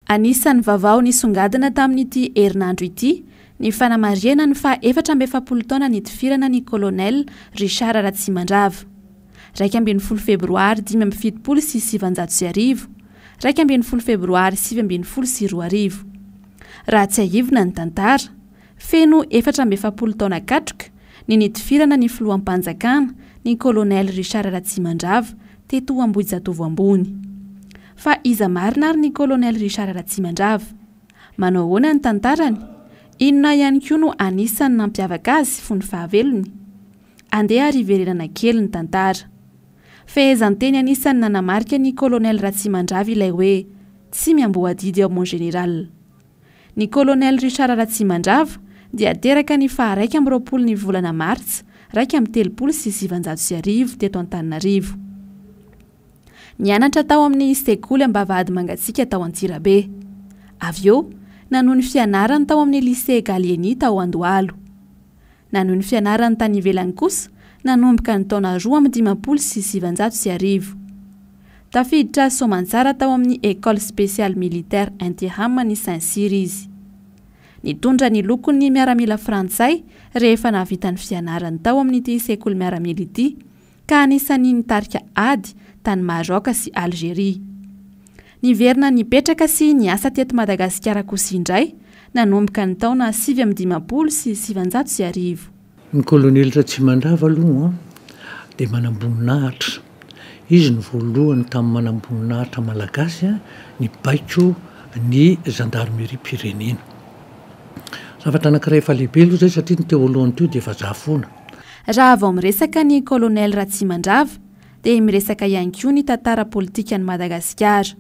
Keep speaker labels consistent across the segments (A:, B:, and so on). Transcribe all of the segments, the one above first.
A: Anisan'ny vaovao nisongadina tamin'ity herinandro ity ny fanamarihana ny faha 44 taona nitifirana ny Colonel Richard Ratsimandrava. 11 febroary 1975, 11 febroary 2019. Raha tsiahivina ny tantara, feno 44 taona katroka ny nitifirana ny filoham-panjakana, ny Colonel Richard Ratsimandrava, teto Ambohijatovo Ambony. Fa iza marina ary ny Colonel Richard Ratsimandrava? Manao ahoana ny tantarany? Inona ihany koa no anisan'ny nampiavaka azy fony fahavelony? Andeha ary hiverenana kely ny tantara. Fehezanteny anisan'ny nanamarika ny Colonel Ratsimandrava ilay hoe Tsy miamboho adidy aho mon général. Ny Colonel Richard Ratsimandrava dia teraka ny faha 21 ny volana martsa 1931 teto Antananarivo. Nianatra tao amin'ny sekoly Ambavahadimangatsiaka tao Antsirabe. Avy eo, nanohy ny fianarany tao amin'ny Lycée Gallieni tao Andohalo. Nanohy ny fianarany tany ivelany kosa nanomboka ny taona 1952. Tafiditra soamantsara tao amin'ny École Spéciale Militaire Intiram ny Saint-Cyr izy. Nitondra ny lokon'ny miaramila frantsay rehefa nahavita ny fianarany tao amin'ity sekoly miaramila ity, ka anisan'ny nitarika ady tany Maroc sy Algeria. Niverina nipetraka sy niasa teto Madagasikara kosa indray nanomboka ny taona 1959.
B: Ny Kolonely Ratsimandrava aloha dia manamboninahitra. Izy no voalohany tamin'ny manamboninahitra malagasy nibaiko ny zandarimeriam-pirenena. Zavatra anankiray efa lehibe aloha izay satria ny teo alohany teo dia vazaha foana.
A: Raha vao miresaka ny Kolonely Ratsimandrava dia miresaka ihany koa ny tantara politikan'i Madagasikara.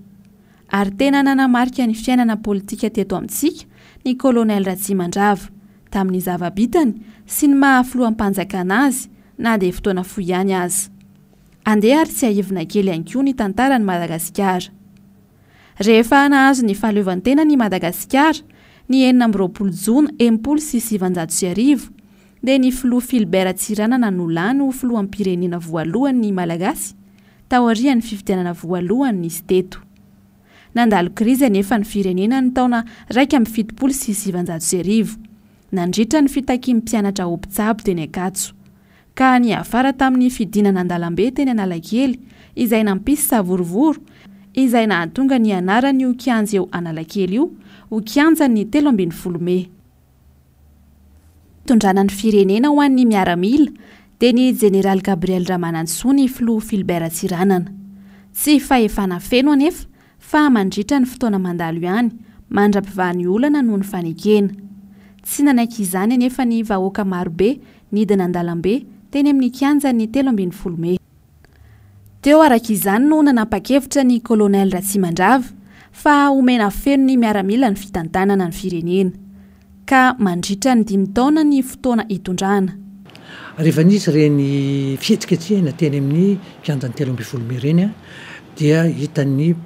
A: Ary tena nanamarika ny fiainana politika teto amintsika ny Kolonely Ratsimandrava, tamin'ny zava-bitany sy ny maha filoham-panjakana azy na dia fotoana fohy ihany aza. Andeha ary tsiahivina kely ihany koa ny tantaran'i Madagasikara. Rehefa nahazo ny fahaleovantenany i Madagasikara, ny 26 jona 1960, dia ny filoha Philbert Tsiranana no lany ho filoham-pirenena voalohany ny Malagasy taorian'ny fifidianana voalohany nisy teto. Nandalo krizy anefa ny firenena ny taona 1971, nandritra ny fitakian'ny mpianatra ho mpitsabo teny Ankatso, ka niafara tamin'ny fidinana an-dalambe teny Analakely izay nampisy savorovoro izay nahatonga ny anaran'io kianja eo Analakely io ho kianjan'ny 13 mey. Fitondrana ny firenena ho an'ny miaramila dia ny Jeneraly Gabriel Ramanantsoa ny filoha Philbert Tsiranana. Tsy fahefana feno anefa fa mandritra ny fotoana mandalo ihany mandra-pivaha ny olana noho ny fanekena. Tsy nanaiky izany anefa ny vahoaka marobe nidina an-dalambe teny amin'ny kianjan'ny 13 mey. Teo araka izany no nanapa-kevitra ny Colonel Ratsimandrava fa homena feno ny miaramila ny fitantanana ny firenena. Ka mandritra ny dimy taona ny fotoana hitondrana.
B: Rehefa nisy ireny fihetsiketsehana teny amin'ny kianjan'ny 13 mey ireny dia hitan'ny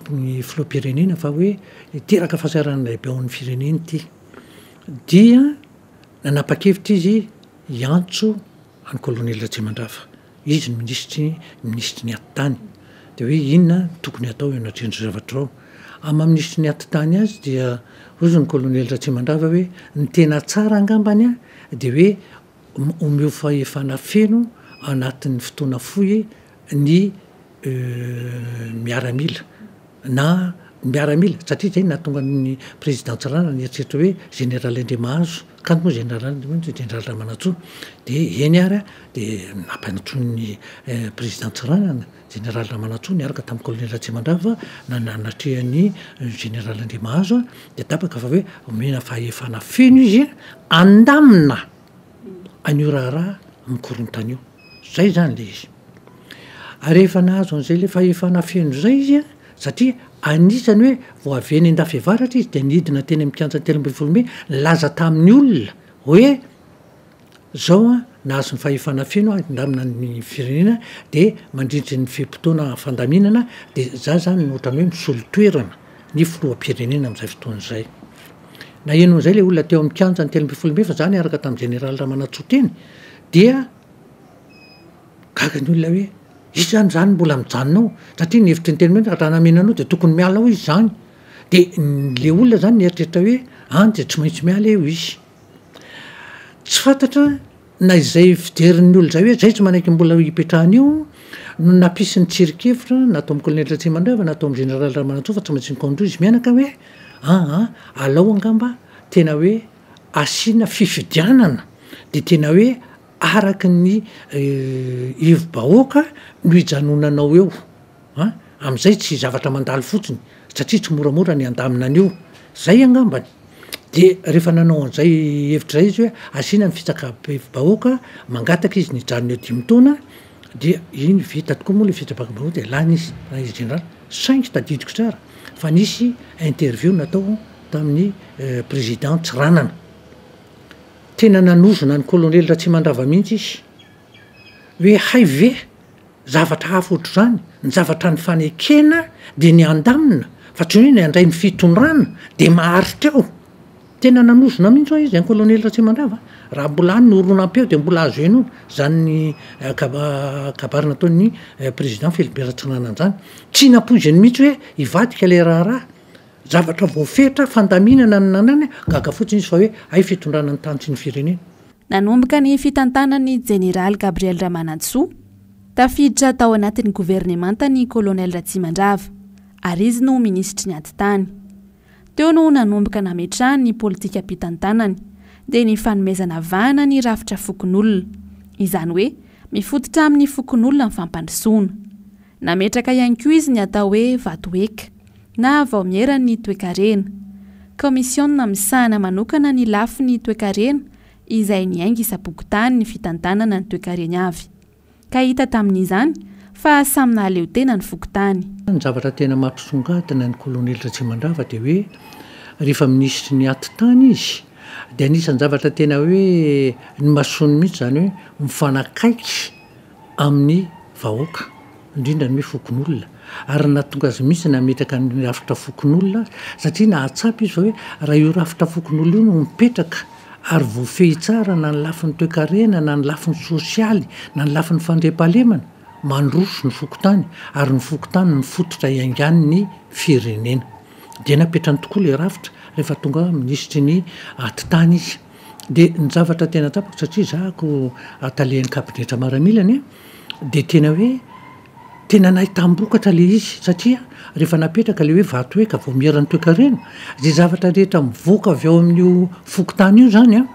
B: filoham-pirenena fa hoe hiteraka fahasahiranana lehibe ao amin'ny firenena ity. Dia nanapa-kevitra izy hiantso an'i Kolonely Ratsimandrava. Izy no minisitry minisitry ny atitany. Dia hoe inona no tokony hatao eo anatrehan'izao zavatra izao. Amin'ny maha minisitry ny atitany azy dia hoy izy ny Kolonely Ratsimandrava hoe ny tena tsara angambany dia hoe omeo fahefana feno anatin'ny fotoana fohy ny miaramila na miaramila satria izay no nahatonga ny président Tsiranana nieritreritra hoe général Andriamahazo, kanto moa général général Ramanantsoa dia eny ary dia nampanantsoin'ny président Tsiranana général Ramanantsoa niaraka tamin'ny colonel Ratsimandrava nanatrehan'ny général Andriamahazo dia tapaka fa hoe omena fahefana feno izy handamina an'io raharaha mikorontana io. Zay zany le izy. Ary rehefa nahazo an'izay le fahefana feno zay izy an, satria anisany hoe vao avy eny Andafiavaratra izy dia nidina teny amin'ny kianja 13 mey, nilaza tamin'ny olona hoe zao an, nahazo ny fahefana feno aho hindamina ny firenena dia mandritry ny fe-potoana fandaminana dia za zany no ohatran'ny hoe misolo toerana ny filoham-pirenena amin'izay fotoana izay. Naheno an'izay le olona teo amin'ny kianja ny 13 mey fa za niaraka tamin'ny général Ramanantsoa teny dia Gaga ny olona hoe iza any zany mbola mijanona ao? Satria ny hevitry ny teny hoe raha namena anao dia tokony miala ao izy zany. De le olona zany nieritreritra hoe any de tsy maintsy miala eo izy. Tsy fantatra na izay fijerin'ny olona izay hoe zay tsy manaiky mbola hipetrahana eo no nampisy ny tsirinkevitra na tao amin'ny kolonely Ratsimandrava na tao amin'ny jeneraly Ramanantsoa fa tsy maintsy nikaon-doha izy mianaka hoe aa alao angamba tena hoe asiana fifidianana de tena hoe araka ny hevi-bahoaka no hijanonanao eo. An! Amin'izay tsy zavatra mandalo fotsiny satria tsy moramora ny handamina an'io. Zay angambany. De rehefa nanao an'izay hevitra zay izy hoe asiana ny fitsakam-bahoaka, mangataka izy ny hijanona eo dimy taona, dia iny vita tokoa moa le fitsapakam-bahoaka de lany izy, lany izy jeneraly. Saingy tadidiko tsara fa nisy interview natao tamin'ny président Tsiranana. Tena nanozona an'i colonel Ratsimandrava mihitsy izy hoe hay ve Zavatra hafa ohatr'izany, ny zavatra nifanekena dia ny handamina fa tsy hoe ny handray ny fitondrana dia maharitra eo. Tena nanozona mihitsy ho'a izy an'i Colonel Ratsimandrava a! Raha mbola any ny horonam-peo dia mbola azo henoina izany kabary nataon'ny Président Philibert Ratsiranana izany. Tsy nampoiziny mihitsy hoe hivadika ilay raharaha. Zavatra voafetra, fandaminana no nanany, gaga fotsiny izy fa hoe hay fitondrana ny tany sy ny firenena.
A: Nanomboka ny fitantanan'ny Jeneraly Gabriel Ramanantsoa, tafiditra tao anatin'ny governemanta ny Kolonely Ratsimandrava, ary izy no minisitry ny atitany. Teo no nanomboka nametrahany ny politikam-pitantanany, dia ny fanomezana vahana ny rafitra fokonolona, izany hoe mifototra amin'ny fokonolona ny fampandrosoana. Nametraka ihany koa izy ny atao hoe Vatoeka, na Vaomieran'ny toekarena. Kaomisiona misahana manokana ny lafiny toekarena izay niainga isam-pokontany ny fitantanana ny toekareny avy. Ka hita tamin'izany fa samy nahaleo tena ny fokontany.
B: Ny zavatra tena mampisongadina ny kolonely Ratsimandrava dia hoe rehefa minisitry ny atitany izy dia anisan'ny zavatra tena hoe nimasoany mihitsy izany hoe mifanakaiky amin'ny vahoaka, indrindra ny hoe fokonolona. Ary nahatonga azy mihitsy nametraka ny rafitra fokonolona satria nahatsapa izy fa hoe raha io rafitra fokonolona io no mipetraka ary voafehy tsara na ny lafiny toekarena na ny lafiny sosialy na ny lafiny fandriampahalemana, mandroso ny fokontany ary ny fokontany no fototra iaingan'ny firenena. Dia napetrany tokoa ilay rafitra rehefa tonga minisitry ny atitany izy. Dia ny zavatra tena tsapako satria za ko talehan'ny kabinetra maramila anie dia tena hoe tena nahitam-bokatra le izy satria rehefa napetraka le hoe vato hoe ka vaomieran'ny toekarena, zay zavatra rehetra mivoaka avy ao amin'io fokontany io zany an,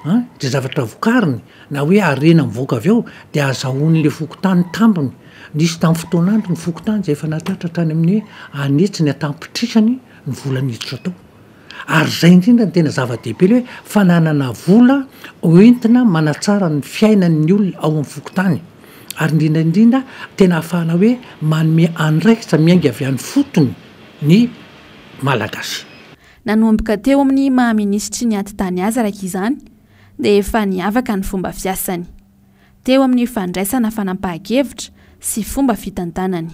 B: an, zay zavatra vokariny na hoe harena mivoaka avy ao dia azahoan'le fokontany tambiny. Nisy tamin'ny fotoan'andro ny fokontany zay efa nahatratra hatrany amin'ny hoe an'hetsiny an-tapitrisany ny vola niditra tao. Ary izay indrindra no tena zava-dehibe ilay hoe fananana vola hoentina manatsara ny fiainan'ny olona ao amin'ny fokontany. Ary indrindra indrindra tena ahafahana hoe manome andraikitra miainga avy any fotony ny Malagasy.
A: Nanomboka teo amin'ny maha minisitry ny atitany azy araka izany dia efa niavaka ny fomba fiasany. Teo amin'ny fandraisana fanampahan-kevitra sy fomba fitantanany.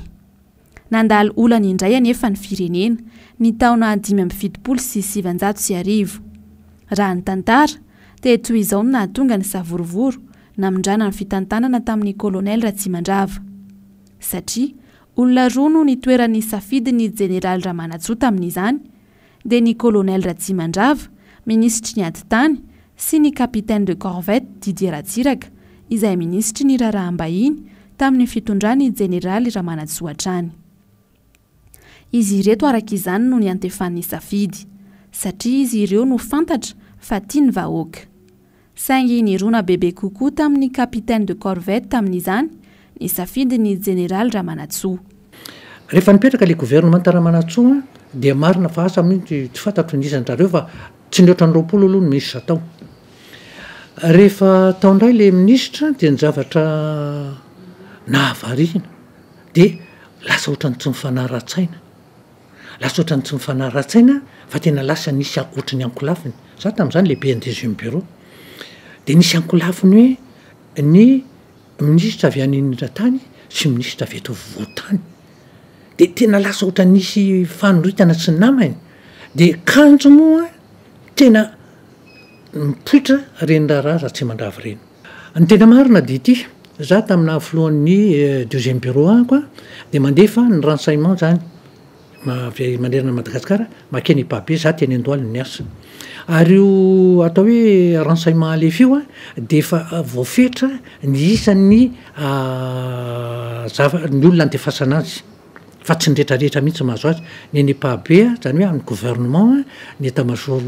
A: Nandalo olana indray anefa ny firenena, ny taona 1975. Raha ny tantara, dia toy izao no nahatonga ny savorovoro namindrana ny fitantanana tamin'ny Kolonely Ratsimandrava. Satria olona roa no nitoeran'ny safidin'ny Jeneraly Ramanantsoa tamin'izany, dia ny Colonel Ratsimandrava, minisitry ny ady tany, sy ny Capitaine de corvette Didier Ratsiraka, izay minisitry ny raharaham-bahiny tamin'ny fitondran'ny Jeneraly Ramanantsoa hatrany. Izy ireto araka izany no niantefan'ny safidy, satria izy ireo no fantatra fa tia ny vahoaka. Saingy nirona bebe kokoa tamin'ny Capitaine de corvette tamin'izany ny safidin'ny Jeneraly Ramanantsoa.
B: Rehefa nipetraka ilay governemanta Ramanantsoa dia marina fa asa mihitsy tsy fantatro ny isan-dRareo fa tsy nihoatra ny 20 aloha ny minisitra tao. Rehefa tao indray ilay minisitra dia ny zavatra nahavariana dia lasa ohatran'ny tsy mifanara-tsaina. Lasa ohatran'ny tsy mifanara-tsaina fa tena lasa nisy ohatran'ny ankolafiny. Za tamin'izany lehiben'ny deuxième bureau. Dia nisy ankolafiny hoe ny minisitra avy any Indratany sy minisitra avy eto afovoan-tany. Dia tena lasa ohatran'ny nisy fanoritana sy ny namany. Dia kanjo moa tena nipoitra ireny raharaha Ratsimandrava ireny. Ny tena marina dia ity, za tamin'ny naha filohan'ny deuxième bureau ahako dia mandefa ny renseignement zany. Avy manerana an'i Madagasikara makeny Ipabe, za teny Andohalo no niasa. Ary io atao hoe renseignement alefa io an, dia efa voafetra ny isan'ny zava- ny olona andefasana azy, fa tsy ny retraretra mihitsy mahazo azy. Ny eny Ipabe an, izany hoe amin'ny gouvernement an, ny état major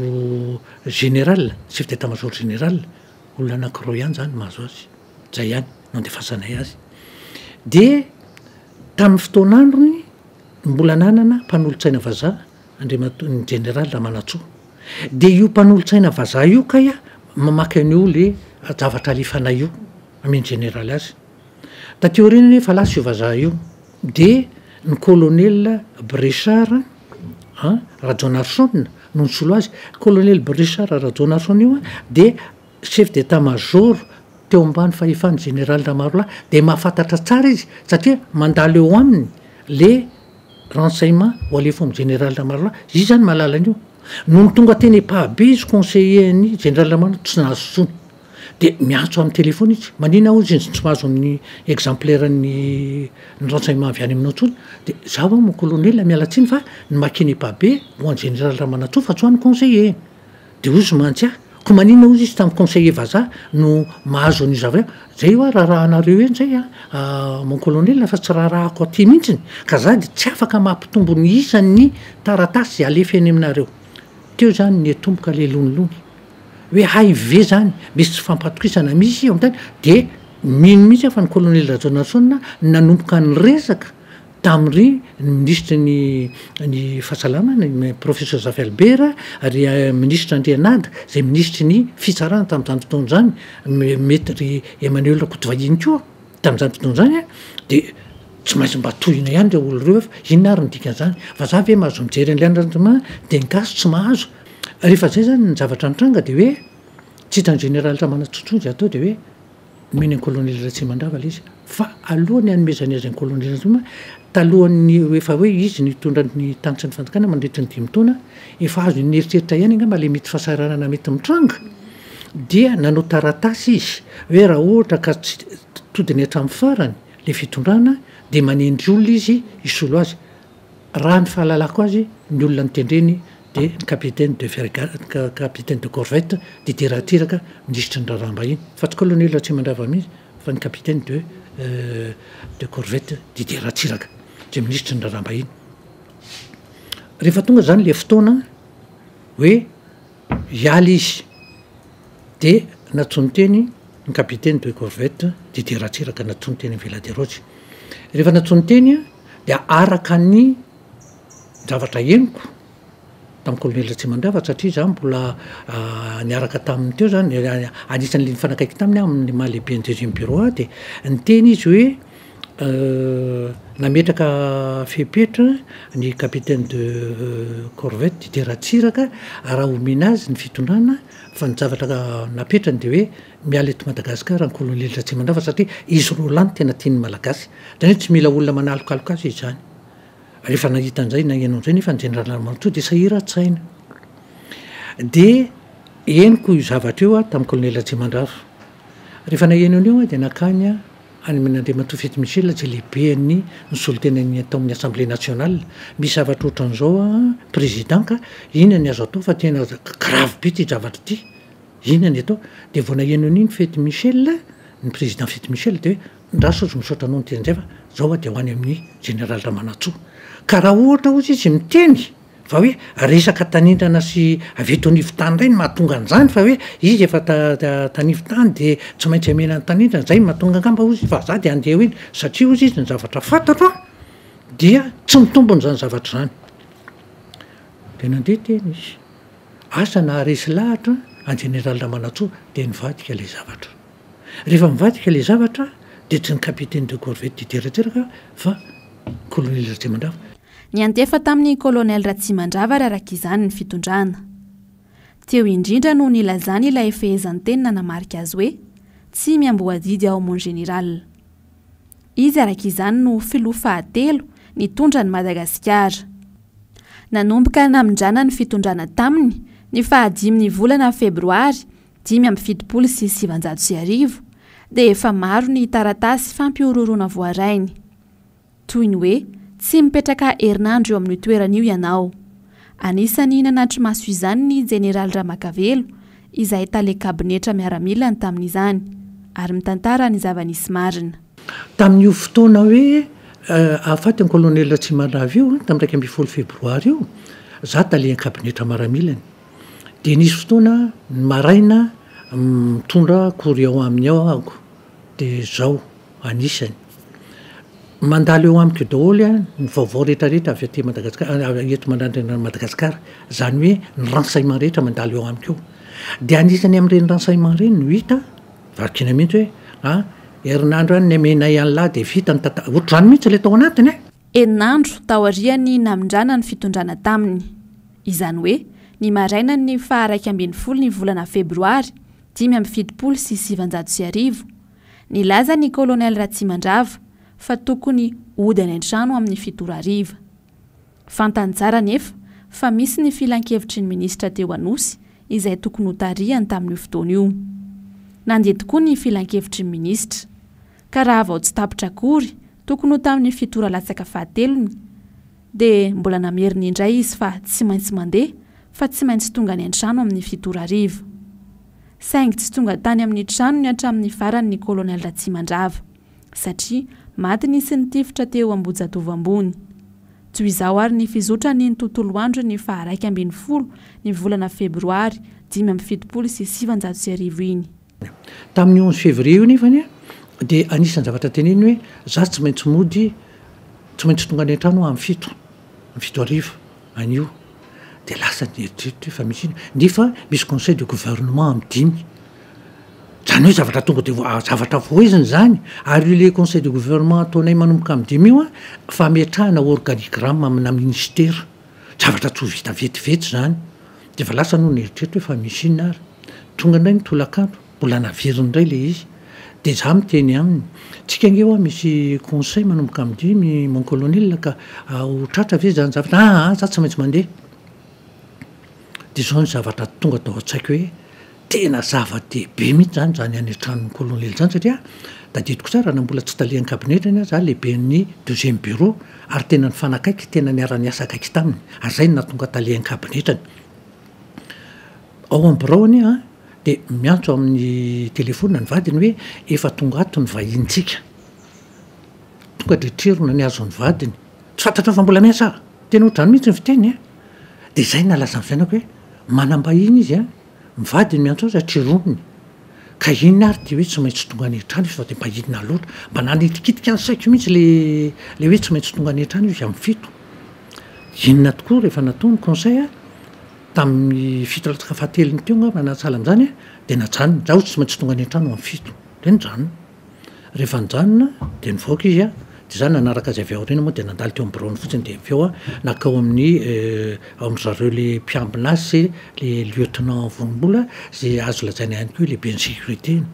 B: général, chef d'état major général, olona anakiroa ihany zany mahazo azy, zay ihany no andefasanay azy. Dia tamin'ny fotoan'androny, Mbola nanana mpanolotsaina vazaha Andriamatoa ny Jeneraly Ramanantsoa. Dia io mpanolotsaina vazaha io kay mamaky an'io le zavatra alefanay io, amen'ny Jeneraly azy. Taty aoriana anefa lasa io vazaha io, dia ny Colonel Brechard an, Rajaonarison no nisolo azy. Colonel Brechard Rajaonarison io dia chef d'état major teo ambany fahefan'ny Général Ramarolahy dia mahafantatra tsara izy satria mandalo eo aminy le renseignement ho alefa ao amin'ny Général Ramarolahy, izy zany mahalala an'io. Nony tonga teny Epahabe izy conseiller an'ny Général Ramarolahy tsy nahazo intsony dia miantso amin'ny téléphone izy, manina hozy izy tsy mahazo ny exemplaire ny ny renseignement avy any aminao intsony, dia za ho'a mon colonel miala tsiny fa ny makeny Epahabe ho an'i Général Ramanantsoa fa tsy ho an'ny conseiller. De hozy mantsy aho, ko maninona hozy izy tamin'ny conseiller vazaha no mahazo an'io zavatra io, zay hoa raharahanareo eny zay a mon colonel fa tsy raharahako aty mintsiny, ka za de tsy afaka mampitombo ny isan'ny taratasy zay alefa eny aminareo. Teo zany niatomboka le lonilony, hoe hay ve zany misy tsy fampatokisana misy eo an-tany, de mino mihitsy aho fa ny colonel Rajaonarison nanomboka niresaka Tamin'ry ny minisitry ny ny fahasalamana, ny professeur Zafy Albert, ry minisitra Andrianada izay minisitry ny fitsarana tamin'izany fotoana izany, mety ry Emmanuel Rakotovahiny koa tamin'izany fotoana izany an, dia tsy maintsy mba tohina ihany ireo olona ireo fa inona ary ny dikan'izany? Vazaha ve mahazo mijery an'ilay andriamatoa dia ny gasy tsy mahazo? Rehefa izay izany ny zavatra nitranga dia hoe tsy hitan'ny général Ramanantsoa intsony izay atao dia hoe Nomeny an'i Colonel Ratsimandrava ilay izy. Fa alohan'ny hanomezany azy an'i Colonel Ratsimandrava, talohan'ny efa hoe izy no hitondra ny tany sy ny fanjakana mandritra ny dimy taona, efa azo nieritreritra ihany angamba ilay mety fahasahiranana mety mitranga, dia nanao taratasy izy hoe raha ohatra ka tsy todiny hatramin'ny farany ilay fitondrana dia manendry olona izy hisolo azy. Raha ny fahalalako azy, ny olona notendreny dia ny capitaine de frégate, capitaine de corvette Didier Ratsiraka, minisitry ny raharaham-bahiny, fa tsy colonel Ratsimandrava mihitsy fa ny capitaine de de corvette Didier Ratsiraka, izay minisitry ny raharaham-bahiny. Rehefa tonga izany ilay fotoana hoe hiala izy dia nantsoiny teny ny capitaine de corvette Didier Ratsiraka, nantsoiny teny amin'ny Villa des Roses. Rehefa nantsoiny teny dia araka ny zavatra henoko tamin'ny colonel Ratsimandrava satria za mbola niaraka taminy teo zany, anisan'le nifanakaiky taminy aho amin'ny maha lehiben'ny deuxième bureau ahy dia niteny izy hoe nametraka fepetra ny capitaine de corvette Didier Ratsiraka raha omena azy ny fitondrana fa ny zavatra napetrany dia hoe Miala eto Madagascar ny colonel Ratsimandrava satria izy roa lahy no tena tian'ny Malagasy. Zany hoe tsy mila olona manalokaloka azy izy zany. Rehefa nahita an'izay, naheno an'izay nefa ny Jeneraly Ramanantsoa dia sahiran-tsaina. Dia henoko io zavatra io aho tamin'ny colonel Ratsimandrava. Rehefa naheno an'io aho dia nankany aho any amin'ny Andriamatoa Fety Michel izay lehiben'ny nisolotenan'ny tao amin'ny Assemblée nationale. Misy zavatra ohatran'izao an, président ka, inona ny azo atao fa tena grave be ity zavatra ity. Inona ny atao? Dia vao naheno an'iny Fety Michel, ny président Fety Michel dia hoe, ndraso ozy misaotra anao niteny izay fa zao aho dia ho any amin'ny général Ramanantsoa. Ka raha ohatra ozy izy miteny fa hoe resaka tanindrana sy avy eto anivon-tany indray no mahatonga an'izany fa hoe izy efa tanivo-tany dia tsy maintsy amena ny tanindrana, izay no mahatonga angamba ozy fa za dia handeha ho eny satria ozy izy ny zavatra fantatro an dia tsy mitombina izany zavatra izany. Dia nandeha teny izy. Asa naharesy lahatra an'i Jeneraly Ramanantsoa dia nivadika ilay zavatra. Rehefa nivadika ilay zavatra dia tsy ny capitaine de corvette Didier Ratsiraka fa Colonel Ratsimandrava.
A: Niantefa tamin'ny Colonel Ratsimandrava ary araka izany ny fitondrana. Teo indrindra no nilazany ilay fehezanteny nanamarika azy hoe, Tsy miamboho adidy aho mon Général. Izy araka izany no filoha fahatelo nitondra an'i Madagasikara. Nanomboka namindrana ny fitondrana taminy ny fahadimin'ny volana febroary 1975 dia efa maro ny taratasy fampihorohoroana voarainy. Toy ny hoe Tsy mipetraka herinandro eo amin'io toerana io ianao. Anisan'ny nanatri-maso izany ny Jeneraly Ramakavelo, izay tale kabinetra miaramilany tamin'izany, ary mitantara ny zava-nisy marina.
B: Tamin'io fotoana hoe hahafaty an'i Kolonely Ratsimandrava io, tamin'ny 11 febroary io, za tale kabinetra maramilany. Dia nisy fotoana ny maraina mitondra courrier ao aminy ao aho, dia zao anisany. Mandalo eo amiko daholo ny vaovao rehetra rehetra avy aty Madagasikara, eto mandrandrena an'i Madagasikara, izany hoe ny renseignement rehetra mandalo eo amiko eo. Dia anisany amin'ireny renseignement ireny no hita, vakiana mihitsy hoe an, herinandro any ny amenay an'lah dia vita ny tantara, ohatr'izany mihitsy ilay tao anatiny e!
A: Enina andro taorian'ny namindrana ny fitondrana taminy, izany hoe ny marainan'ny faha 11 ny volana febroary 1975, Nilaza ny Colonel Ratsimandrava fa tokony hody any an-trano amin'ny fito ora hariva. Fantany tsara anefa fa misy ny filankevitry ny minisitra teo Anosy izay tokony hotarihany tamin'io fotoana io. Nandeha tokoa ny filankevitry ny minisitra. Ka raha vao tsy tapitra akory, tokony ho tamin'ny fito ora latsaka fahatelony, dia mbola namerina indray izy fa tsy maintsy mandeha fa tsy maintsy tonga any an-trano amin'ny fito ora hariva. Saingy tsy tonga tany amin'ny tranony hatramin'ny farany ny Kolonel Ratsimandrava, satria maty nisy nitifitra teo Ambohijatovo ambony. Toy izao ary ny fizotran'iny tontolo andron'ny faha 11 ny volana febroary 1975 iny.
B: Tamin'ny onze février io nefany dia anisan'ny zavatra teneniny hoe za tsy maintsy mody, tsy maintsy tonga any an-trano aho amin'ny fito, amin'ny fito hariva anio. Dia lasa ny eritreritra hoe fa misy inona, nefa misy conseil de gouvernement amin'ny dimy. Izany hoe zavatra tonga dia zavatra voizina izany, ary io le conseil de gouvernement ataonay manomboka amin'ny dimy io an, fametrahana organigramme amina ministera. Zavatra tsy ho vita vetivety izany. Dia efa lasa aloha ny eritreritra hoe fa misy inona ary. Tonga indray ny tolakandro, mbola naveriny indray ilay izy. Dia izaho miteny aminy, tsika ange hoa misy conseil manomboka amin'ny dimy mon colonel ka ho tratra ve izany zavatra, aa za tsy maintsy mandeha. Dia izao ny zavatra tonga tao an-tsaiko hoe tena zava-dehibe mihitsy izany izany any an-tranon'ny colonel izany satria tadidiko tsara na mbola tsy talehan'ny kabinetrany aza, lehiben'ny deuxième bureau ary tena nifanakaiky, tena niara-niasa akaiky taminy ary izay no nahatonga talehan'ny kabinetrany. Ao amin'ny birao anie an, dia miantso amin'ny telefaonina ny vadiny hoe efa tonga ato ny vahinintsika. Tonga dia trerona ny azon'ny vadiny. Tsy fantatrao fa mbola miasa aho? Tena ohatr'izany mihitsy ny fiteny an! Dia izay no nahalaza ny fiainako hoe manam-bahiny izy an, ny vadiny miantso azy atreroniny. Ka inona ary ity hoe tsy maintsy tonga any an-trano izy fa dia mba inona loatra? Mba nanitikitika ny saiko mihitsy ilay ilay hoe tsy maintsy tonga any an-trano izy amin'ny fito. Inona tokoa rehefa natao ny conseil an, tamin'ny fito latsaka fahatelony teo angamba na sahala amin'izany an, dia najanona, izaho tsy maintsy tonga any an-trano amin'ny fito. Dia nijanona. Rehefa nijanona dia nivoaka izy an, dia izaho nanaraka azy avy ao aoriana moa dia nandalo teo amin'ny biraony fotsiny dia avy eo aho nankao amin'ny ao amin-dry zareo ilay mpiambina azy sy ilay lieutenant Vonimbola izay azo lazaina ihany koa hoe lehiben'ny sécurité-ny.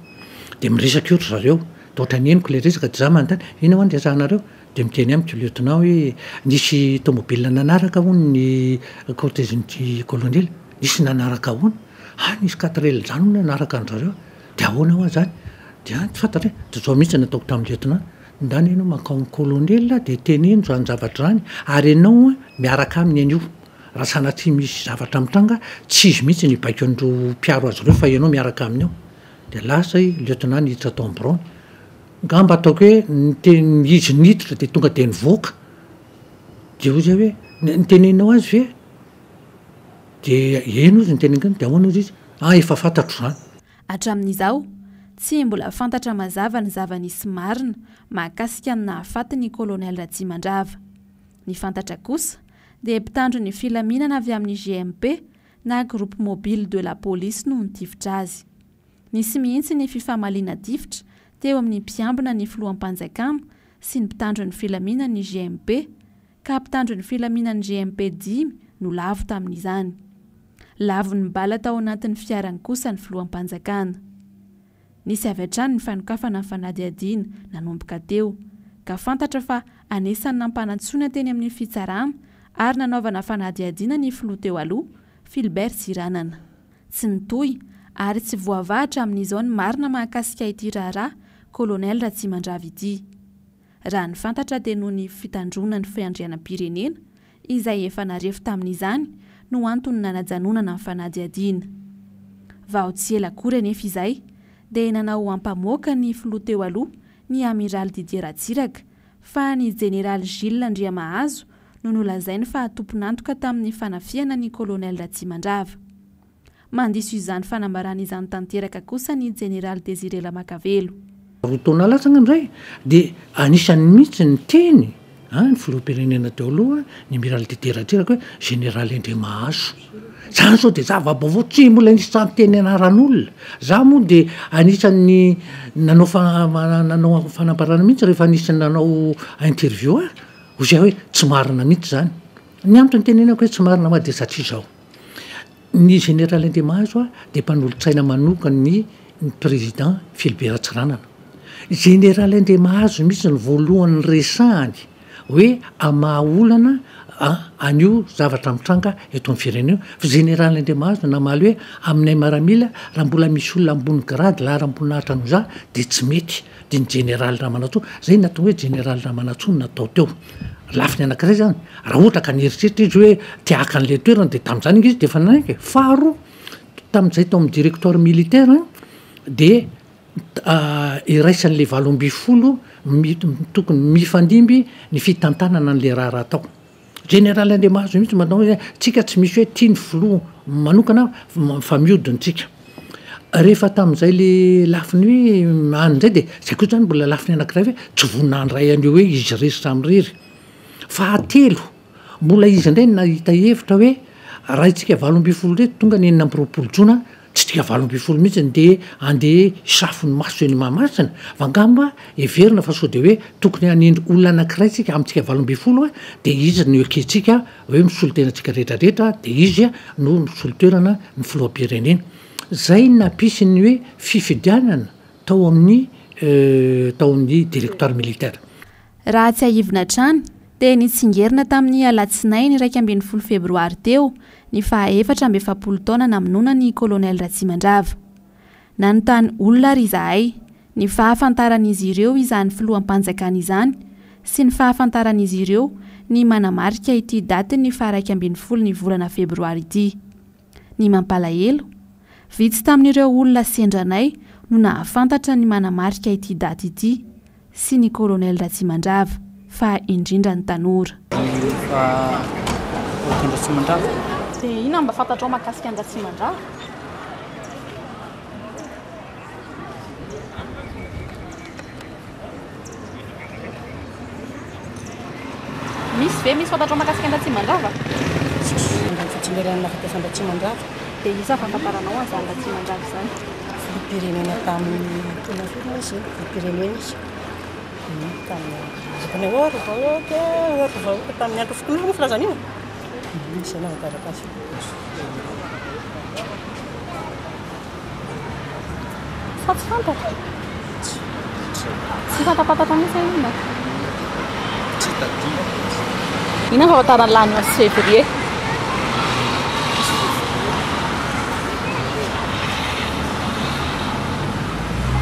B: Dia miresaka eo ry zareo, dia ohatran'ny henoko ilay resaka dia izaho manontany, inona ho'a no resahanareo? Dia miteny amiko lieutenant hoe nisy tomobile nanaraka hono ny cortège-n'ity colonel, nisy nanaraka ahoana? Ah nisy quatre L izany hono nanaraka an-dry zareo. Dia ahoana hoa izany? Dia any tsy fantatra e! Dia izao mihitsy no nataoko tamin'ny lieutenant, ndana ianao mankao amin'ny colonel dia teneno izany zavatra izany, ary ianao miaraka aminy anio. Raha sanatria misy zavatra mitranga, tsy izy mihitsy no hibaiko an'ireo mpiaro azy ireo fa ianao miaraka aminy ao. Dia lasa i lieutenant niditra tao amin'ny biraony. Angamba ataoko hoe niteny, izy niditra dia tonga dia nivoaka. Dia hoy izy hoe, niteneninao azy ve? Dia eny hozy ny teneniko dia ahoana hozy izy? Ah efa fantatro izany.
A: Hatramin'izao, tsy mbola fantatra mazava ny zava-nisy marina mahakasika ny nahafaty ny Kolonel Ratsimandrava. Ny fantatra kosa dia mpitandro ny filaminana avy amin'ny GMP na Groupe Mobile de la Police no nitifitra azy. Nisy mihitsy ny fifamaliana tifitra teo amin'ny mpiambina ny filoham-panjakana sy ny mpitandro ny filaminan'ny GMP ka mpitandro ny filaminan'ny GMP dimy no lavo tamin'izany. Lavon'ny bala tao anatin'ny fiarany kosa ny filoham-panjakana. Nisy avy hatrany ny fanokafana ny fanadihadiana nanomboka teo, ka fantatra fa anisan'ny nampanantsoina teny amin'ny fitsarana ary nanaovana fanadihadiana ny filoha teo aloha, Philbert Tsiranana. Tsy nitohy ary tsy voavaha hatramin'izao ny marina mahakasika ity raharaha Colonel Ratsimandrava ity. Raha ny fantatra dia noho ny fitandroana ny fiandrianam-pirenena, izay efa narefo tamin'izany, no antony nanajanonana ny fanadihadiana. Vao tsy ela akory anefa izay dia nanao ampamoaka ny filoha teo aloha, ny Amiraly Didier Ratsiraka, fa ny Jeneraly Gilles Andriamahazo no nolazainy fa tompon'antoka tamin'ny fanafihana ny Kolonely Ratsimandrava. Mandiso izany fanambarana izany tanteraka kosa ny Jeneraly Désiré Ramakavelo.
B: Roa taona lasa angamba izay dia anisan'ny mihitsy niteny ny filoham-pirenena teo aloha, ny Amiraly Didier Ratsiraka hoe Général Andriamahazo. Izany izao dia zava-baovao tsy mbola nisy sahy niteny anaran'olona. Izaho moa dia anisan'ny nanao nanao fanambarana mihitsy rehefa nisy nanao interview ahy, hoy izahay hoe tsy marina mihitsy izany. Ny antony itenenako hoe tsy marina moa dia satria izao. Ny Général Andriamahazo dia mpanolotsaina manokan'ny ny Président Philibert Tsiranana. Général Andriamahazo mihitsy no voalohany niresahany hoe hamaha olana an'io zavatra mitranga eto amin'ny firenena io. Fa Général Andriamahazo no namaly hoe aminay maramila raha mbola misy olona ambony grade laharam-boninahitra noho izaho dia tsy mety. Dia ny Jeneraly Ramanantsoa, zay no atao hoe Jeneraly Ramanantsoa no natao teo. Lafiny anankiray zany, raha ohatra ka nieritreritra izy hoe te haka an'ilay toerana dia tamin'izany ange izy dia efa nanaiky e. Faharoa, tamin'izay tao amin'ny directoire militaire dia iraisan'ilay 18 tokony mifandimby ny fitantanana an'ilay raharaha tao. Général Andriamahazo mihitsy manao hoe tsika tsy misy hoe tia ny filoha manokana fa mihodina tsika. Rehefa tamin'izay le lafiny hoe any indray dia zay koa zany mbola lafiny anankiray hoe tsy vonona handray an'io hoe izy irery samirery. Fahatelo, mbola izy indray no nahita hevitra hoe raha itsika 18 ireto tonga ny 26 jona Tsy dia 18 mihitsy ny dia andeha hisafo ny maso eny Mahamasina fa angamba heverina fa sao dia hoe tokony hanendry olona anankiray tsika amintsika 18 dia izy no ekentsika hoe misolo tena antsika rehetra rehetra dia izy no misolo toerana ny filoham-pirenena. Zay no nampisy ny hoe fifidianana tao amin'ny tao amin'ny directoire militaire.
A: Raha tsiahivina hatrany dia nitsingerina tamin'ny alatsinainy 11 febroary teo ny faha 44 taona namonoana ny Colonel Ratsimandrava. Nanontany olona ary izahay ny fahafantaran'izy ireo izany filoham-panjakana izany sy ny fahafantaran'izy ireo ny manamarika ity datin'ny faha 11 ny volana febroary ity. Ny mampalahelo, vitsy tamin'ireo olona sendra anay no nahafantatra ny manamarika ity daty ity sy ny Colonel Ratsimandrava, fa indrindra ny tanora.
C: Fa ohatran-dRatsimandrava.
A: Dia inona no mba fantatrao mahakasika an-dRatsimandrava? Misy ve misy fantatrao mahakasika an-dRatsimandrava?
C: Tsisy. Mandany fitsingerenana nahafatesan-dRatsimandrava.
A: Dia iza ahafantaranao an'izany Ratsimandrava izany?
C: Filoham-pirenena tamin'ny taona firy moa izy iny? Filoham-pirenena izy. Tamin'ny zokiny hoe ry vahoaka, ry vahoaka tamin'ny andro fitoniana moa filazana io. Izay no ahafantarako azy.
A: Sa tsy fantatra? Tsy fantapantatra mihitsy hoe inona?
D: Tsy tadidiko.
A: Inona ny famantarana ny lany 11 février?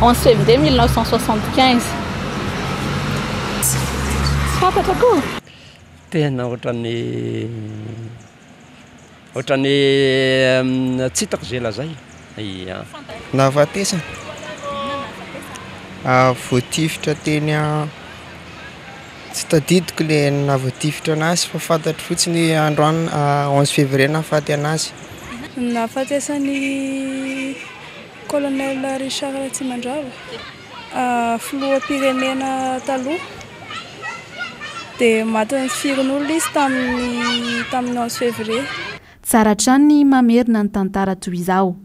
A: 11 février 1975. Tsy fantatra koa?
D: Tena ohatran'ny Ohatran'ny tsy hitako izay lazaina. Ia.
E: Nahafatesana? Voatifitra teny tsy tadidiko le nahavoatifitra anazy fa fantatro fotsiny hoe androany 11 février nahafaty anazy.
F: Nahafatesan'i Colonel Richard Ratsimandrava. Filoham-pirenena taloha dia matin'ny firin'olona izy tamin'ny tamin'ny 11 février.
A: Tsara hatrany ny mamerina ny tantara toy izao,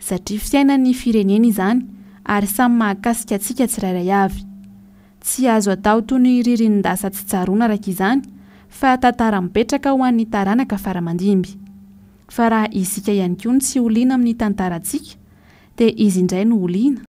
A: satria fiainan'ny firenena izany ary samy mahakasika antsika tsirairay avy. Tsy azo atao toy ny ririnin-dasa tsy tsaroana araka izany fa tantara mipetraka ho an'ny taranaka fara-mandimby. Fa raha isika ihany koa no tsy ho liana amin'ny tantarantsika dia izy indray no ho liana.